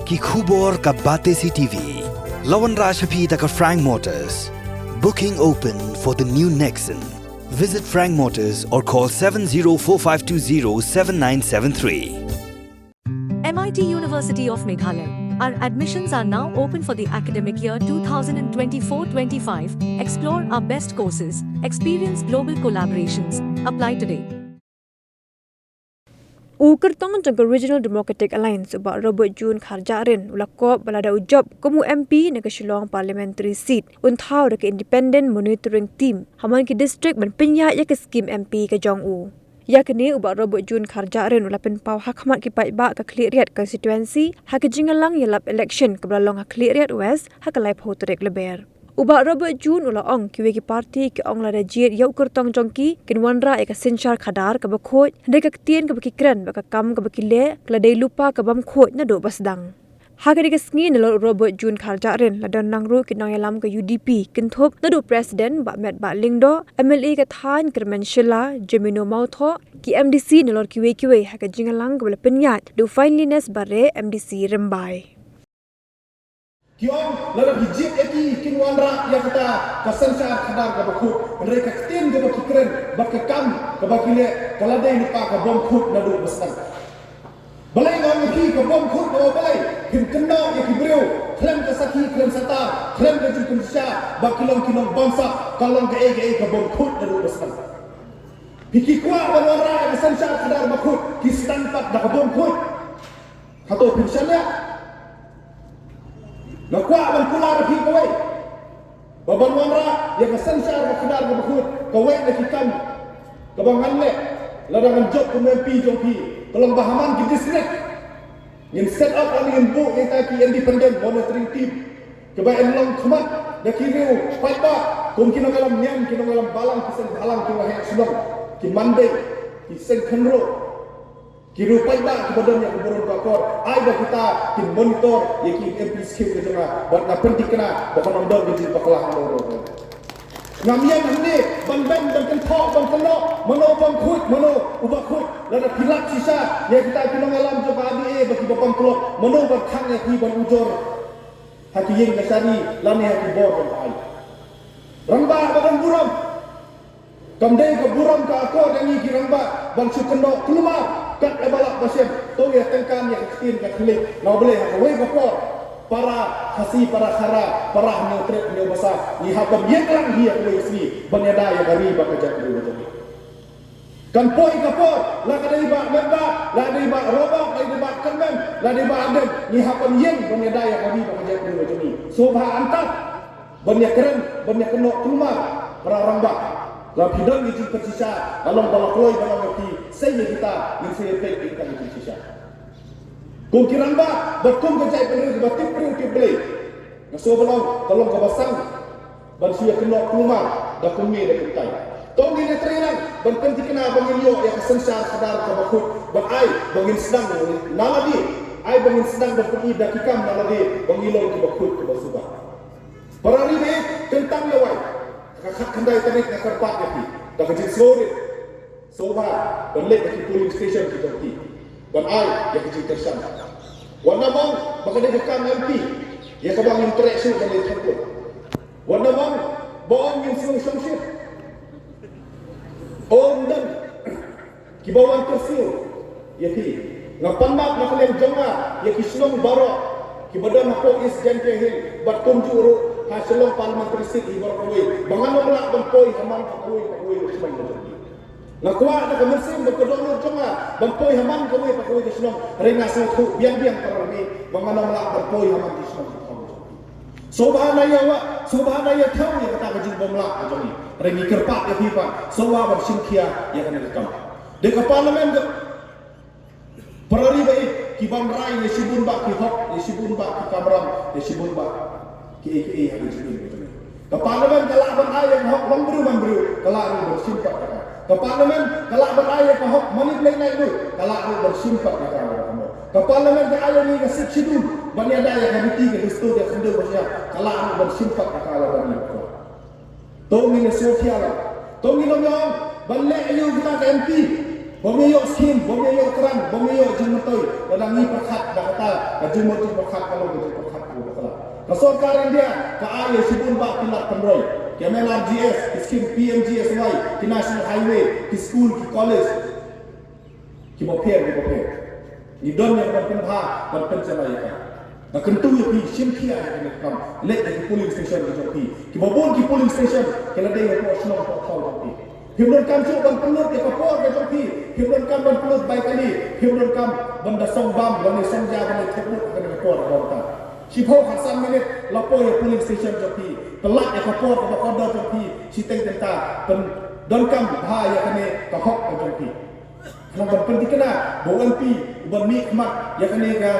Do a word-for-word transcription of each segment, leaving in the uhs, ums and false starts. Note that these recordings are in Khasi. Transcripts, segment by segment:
Ki khubor ka Batesi T V. La wanrah sha phi da ka Frank Motors. Booking open for the new Nexon. Visit Frank Motors or call seven zero four five two zero seven nine seven three. M I T University of Meghalaya. Our admissions are now open for the academic year twenty twenty-four twenty-five. Explore our best courses, experience global collaborations. Apply today. U kyrtong jong ka Regional Democratic Alliance, u Bah Robert June Kharjahrin, u la kop ba lada u jop kum u M P na ka Shillong Parliamentary Seat, un thaw da ka Independent Monitoring Team ha man ki district ban pynïaid ïa ka scheme M P ka jong u. Ïa kane u Bah Robert June Kharjahrin u la pynpaw ha khmat ki paidbah ka Khliehriat constituency ha ka jingïalang ïalap election kaba la long ha Khliehriat West ha ka laiphew tarik Lber. U Bah Robert June u la ong kiwei ki party ki ong lada jied ïa u kyrtong jong ki kin wanrah ïa ka synshar khadar kaba khuid, hynrei ka ktien kaba ki kren bad ka kam kaba ki leh ka la dei lypa ka bym khuid naduh ba sdang. Ha kane ka sngi nalor u Robert June Kharjahrin la don lang ruh ki nongïalam ka U D P kynthup naduh President Bah Metbah Lyngdoh, M L A ka thaiñ Kyrmen Shylla, Jemino Mawthoh, ki M D C nalor kiwei kiwei ha ka jingïalang kaba la pynïaid da u Finelyness Bareh, M D C Rymbai. Ki ong lada ki jied ïa ki kin wanrah ïa kata ka synshar khadar kaba khuid, hynrei ka ktien kaba ki kren bad ka kam kaba ki leh ka la dei lypa ka bym khuid naduh ba sdang. Balei nga ong ïa phi ka bym khuid? Namar balei? Phin kynnoh ïa ki briew khlem ka sakhi khlem satar, khlem ka jingpynshisha ba ki long ki nongbamsap, ka long kaei kaei ka bym khuid naduh ba sdang. Phi ki kwah ban wanrah ïa ka synshar khadar ba khuid, ki sdang pat da ka bym khuid. Hato phin shaniah? Nga kwah ban kular ïa phi kawei. Ba ban wanrah ïa ka synshar khadar kaba khuid, kawei na ki kam kaba ngan leh lada ngan jop kum u M P jong phi ka long ba ha man ki district ngin set up, ngin buh ïa kita ki independent monitoring team kiba in long khmat da ki riew paidbah kum ki nongïalam niam, ki nongïalam balang, ki seng bhalang, ki waheh shnong, ki mandei, ki seng khynroo. Ki riew paidbah kiba don ïa ka burom ka akor, ai ba kita kin monitor ïa ki M P scheme ka jong nga, bad nga pynthikna ba kan ym don ka jingbakla hangno ruh. Ngam ïeng hangne ban bam, ban kynthoh, ban kynnoh mano u bym khuid, mano uba khuid. Lada phi lap shisha ïa kita ki nongïalam jong ka R D A ba kiba bam klop, mano ban khang ïa ki ban ujor ha ki ïing ka shari lane ha ki bor ban ai? Rangbah ba don burom. Kam dei ka burom ka akor ïa ngi ki rangbah ban shu kynnoh kulmar kat ïa ba lah ba shem. To ïa tyngkan ïa ka ktien ka thylliej. Namar balei? Ha kawei ka por para Khasi, para Khara, para Hynñiewtrep Hynñiewbasa, ngi hap ban ïeng lang hi ha kawei ka sngi ban ïada ïa ka ri bad ka jaitbynriew ka jong ngi. Kan poi ka por, la ka dei Bah Metbah, la dei Bah Robert, la dei Bah Kyrmen, la dei Bah Ardent, ngi hap ban ïeng ban ïada ïa ka ri bad ka jaitbynriew ka jong ngi. Sngewbha, antad ban ïakren, ban ïakynnoh kulmar, para rangbah. La phi don ki jingpynshisha, la long ba la kloi, ba la long ïa phi, sei ïa kita, ngin sei ïa phi ïa kita ki jingpynshisha. Kum ki rangbah bad kum ka jaitbynriew kiba tip briew tip Blei, nga sngew ba long ka long kaba sdang ban shu ïakynnoh kulmar da kumne da kumtai. To ngin ïatrei lang ban pynthikna ba ngin ïoh ïa ka synshar khadar kaba khuid, ban ai ba ngin sdang na lade, ai ba ngin sdang ban pyni da ki kam na lade ba ngi long kiba khuid kiba suba. Para ri baieit, kyntang lawei, ka khatkhyndai tarik nga kyrpad ïa phi da ka jingsngewrit, sngewbha ban leit ha ki polling station ki jong phi ban ai ïa ka jingkyrshan. Wat nym ong ba ka dei ka kam M P ïa kaba ngin treh shuh ban leit thangkut. Wat nym ong ba ong ngin sngew shongshit. Ong dang kiba wan kyrsiew ïa phi. Nga pan map na ka liang jong nga ïa ki shnong baroh kiba don hapoh East Jaintia Hills bad kumjuh ruh ha Shillong Parliamentary Seat hi baroh kawei, ba ngan ym lah ban poi ha man ka kawei ka kawei ka shnong ka jong ki. Nga kwah da ka mynsiem bad ka dohnud jong nga ban poi ha man kawei ka kawei ka shnong, hynrei nga sngewthuh biang biang, para ri, ba ngan ym lah ban poi ha man ki shnong ki thong jong ki. Sngewbha na ïa wah, sngewbha na ïa thaw ïa kata ka jingbymlah ka jong ngi. Hynrei ngi kyrpad ïa phi pat, sngewbha ban shim khia ïa kane ka kam. Dei ka Parliament ka, para ri baieit, ki bym rai ïa shibun bah ki hok, ïa shibun bah ki kamram, ïa shibun bah kiei kiei ha ka jingim ka jong ngi. Ka Parliament ka lah ban ai ïa ka hok long briew man briew, ka lah ruh ban shim pat ïa ka. Ka Parliament ka lah ban ai ïa ka hok mane Blei Naidbah, ka lah ruh ban shim pat ïa ka. Ka Parliament ka ai ïa ngi ka Sixth Schedule ban ïada ïa ka riti ka dustur, ïa ka khyndew ka shyiap, ka lah ruh ban shim pat ïa ka lada ngi kwah. To ngin ïa sngewthuh ïa la, to ngin ym ïa ong ban leh aïu kita ka M P. Bym ïoh skim, bym ïoh grant, bym ïoh jingmyntoi, lada ngi pyrkhat da kata, ka jingmut jingpyrkhat ka long ka jingpyrkhat kaba bakla. Ka sorkar India ka ai ïa shibun bah ki lad pynroi, ki M L R G S, ki skim P M G S Y, ki national highway, ki skul, ki college, kiba pher kiba pher. Ngi don ïa ka ban pynbha, ban pynjalai ïa ka. Nga kyntu ïa phi, shim khia ïa kane ka kam. Leit ïa ki polling station ka jong phi. Kiba bun ki polling station ki la dei hapoh shnong hapoh thaw jong phi. Phim donkam shuh ban pynlut ïa ka por ka jong phi. Phim donkam ban pynlut bai kali. Phim donkam ban da song bam, ban da song ja, ban da thep lut ïa kane ka por ka jong phi. Shiphew khatsan minit la poi ïa polling station jong phi. Pynlut ïa ka por kaba kordor jong phi. Shiteng kynta pyndonkam bha ïa kane ka hok ka jong phi. Khnang ban pynthikna ba u M P uban mih khmat ïa kane ka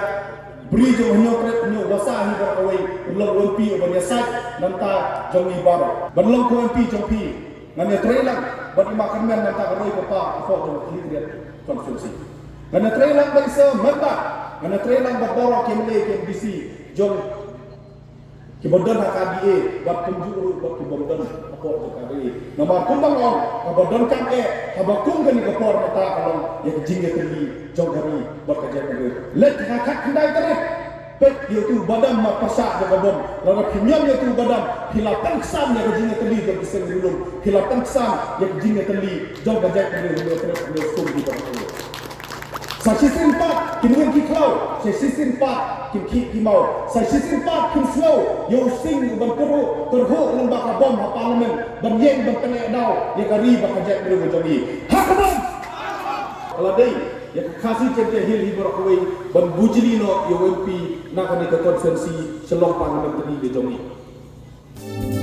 bri jong hynñiew tret hynñiew basa hi baroh kawei, un long u M P uban ïasaid na bynta jong ngi baroh. Ban long ko M P jong phi, ngan ïatreilang bad i Ma Kyrmen na bynta ka roi ka par hapoh jong ka Khliehriat constituency. Ngan ïatreilang bad i sa member, ngan ïatreilang bad baroh ki M L A ki M D C jong kiba don ha ka D A, bad kumjuh ruh bad kiba ym don hapoh jong ka D A. Namar kumba nga ong, kaba donkam eh haba kum kane ka por mynta ka long ïa ka jingïatylli jong ka ri bad ka jaitbynriew. Leit ha ka khatkhyndai tarik, peit ïa utu u badam marpyrshah jong ka bom. Lada phim ïoh ïa utu u badam, phi la pynksan ïa ka jingïatylli jong ki seng ri lum, phi la pynksan ïa ka jingïatylli jong ka jaitbynriew. Hynñiew tret hynñiew sum hi ba Sa shisien pat kin weng ki khlaw, sa shisien pat kin khih ki maw, sa shisien pat kin sngew ïa u sing uban kyrhuh kyrhuh lyngba ka bom ha Parliament ban ïeng ban pyneh daw ïa ka ri bad ka jaitbynriew ka jong ngi. Ha ka bom! Ka la dei ïa ka Khasi Jaintia Hills hi baroh kawei ban bujli noh ïa u M P na kane ka constituency sha long Parliament ka ri ka jong ngi.